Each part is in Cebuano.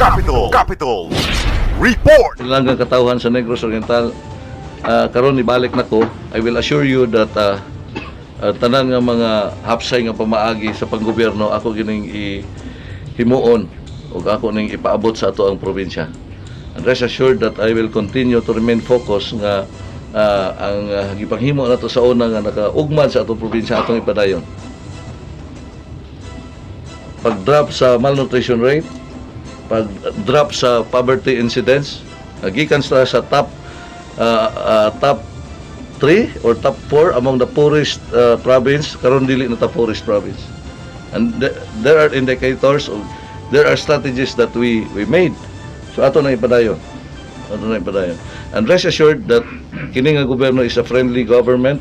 Capital. Capital. Report. Lang ang katawhan sa Negros Oriental, karon ibalik nako. I will assure you that tanan nga mga hapsay nga pamaagi sa panggobyerno ako gining himuon ug ako ning ipaabot sa ato ang probinsya. And rest assured that I will continue to remain focused nga ang gipanghimo nato sa una nga nakaugmad sa atong probinsya, atong ipadayon. Pag-drop sa malnutrition rate, pag-drop sa poverty incidence, gikan sa top 3 or top 4 among the poorest province, karon dili na ta poorest province. And there are indicators of there are strategies that we made. So ato na ipadayon. Ato na ipadayon. And rest assured that kini nga gobyerno is a friendly government,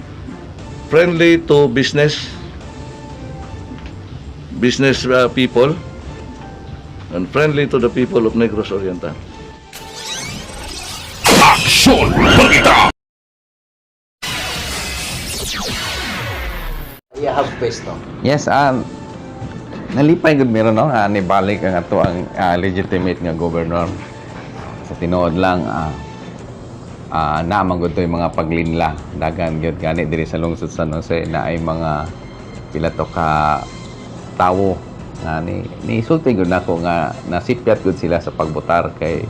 friendly to business people, and friendly to the people of Negros Oriental. Aksyon Balita. You have pwesto. Yes, nalipay gud meron, no, nibalik ang ato ang legitimate nga governor. Sa tinuod lang, naa man gud to'y mga paglinla. Dagan gyud gani diri sa lungsod San Jose na ay mga pila to ka tawo nga ni sulti gud nako nga nasipyat gud sila sa pagbotar kay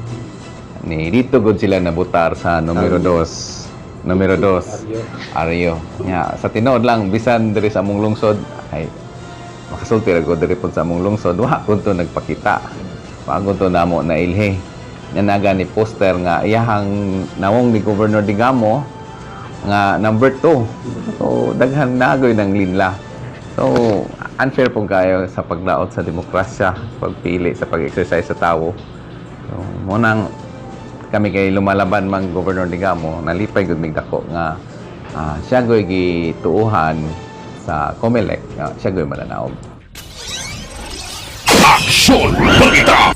ni dito gud sila nabotar sa numero dos. Numero dos. Aryo. Nya, sa tinuod lang, bisan diri sa among lungsod ay makasulti ra ko diri pud sa among lungsod, wa kun to nagpakita. Wa kun to namo na ilhi. Nya naga ni poster nga iyahang nawong ni Governor Degamo nga number 2. So daghan nagoy ng linla. So unfair pong kayo sa paglaot sa demokrasya, pagpili sa pag-exercise sa tawo. So, mo nang kami kay lumalaban mang Governor Degamo, nalipay gud mig dako nga siya goy gituohan sa COMELEC nga siya goy mananaog. Aksyon Balita.